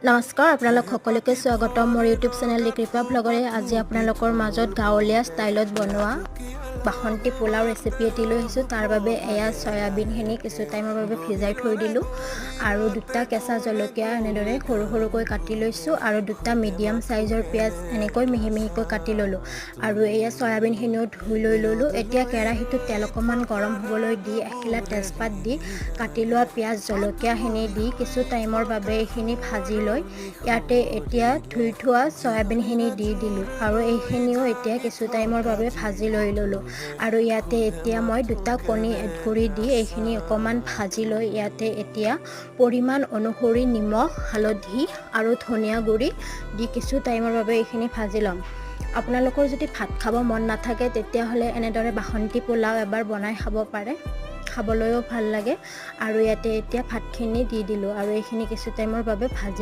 নমস্কাৰ, আপোনালোক সকলোকে স্বাগতম মোৰ ইউটিউব চেনেল দি কৃপা ব্লগৰে। আজি আপোনালোকৰ মাজত গাঁৱলীয়া ষ্টাইলত বনোৱা বাসন্তী পোলাও ৰেচিপি এটি লৈ আহিছোঁ। তাৰ বাবে এয়া চয়াবিনখিনি কিছু টাইমৰ বাবে ভিজাই থৈ দিলোঁ আৰু দুটা কেঁচা জলকীয়া এনেদৰে সৰু সৰুকৈ কাটি লৈছোঁ আৰু দুটা মিডিয়াম চাইজৰ পিঁয়াজ এনেকৈ মিহি মিহিকৈ কাটি ল'লোঁ আৰু এয়া চয়াবিনখিনিও ধুই লৈ ল'লোঁ। এতিয়া কেৰাহীটোত তেল অকণমান গৰম হ'বলৈ দি এখিলা তেজপাত দি কাটি লোৱা পিঁয়াজ জলকীয়াখিনি দি কিছু টাইমৰ বাবে এইখিনি ভাজি লৈ ইয়াতে এতিয়া ধুই থোৱা চয়াবিনখিনি দি দিলোঁ আৰু এইখিনিও এতিয়া কিছু টাইমৰ বাবে ভাজি লৈ ল'লোঁ। আৰু ইয়াতে এতিয়া মই দুটা কণী এড কৰি দি এইখিনি অকণমান ভাজি লৈ ইয়াতে এতিয়া পৰিমাণ অনুসৰি নিমখ, হালধি আৰু ধনিয়া গুড়ি দি কিছু টাইমৰ বাবে এইখিনি ভাজি ল'ম। আপোনালোকৰ যদি ভাত খাব মন নাথাকে, তেতিয়াহ'লে এনেদৰে বাসন্তী পোলাও এবাৰ বনাই খাব পাৰে, খাবলৈও ভাল লাগে। আৰু ইয়াতে এতিয়া ভাতখিনি দি দিলোঁ আৰু এইখিনি কিছু টাইমৰ বাবে ভাজি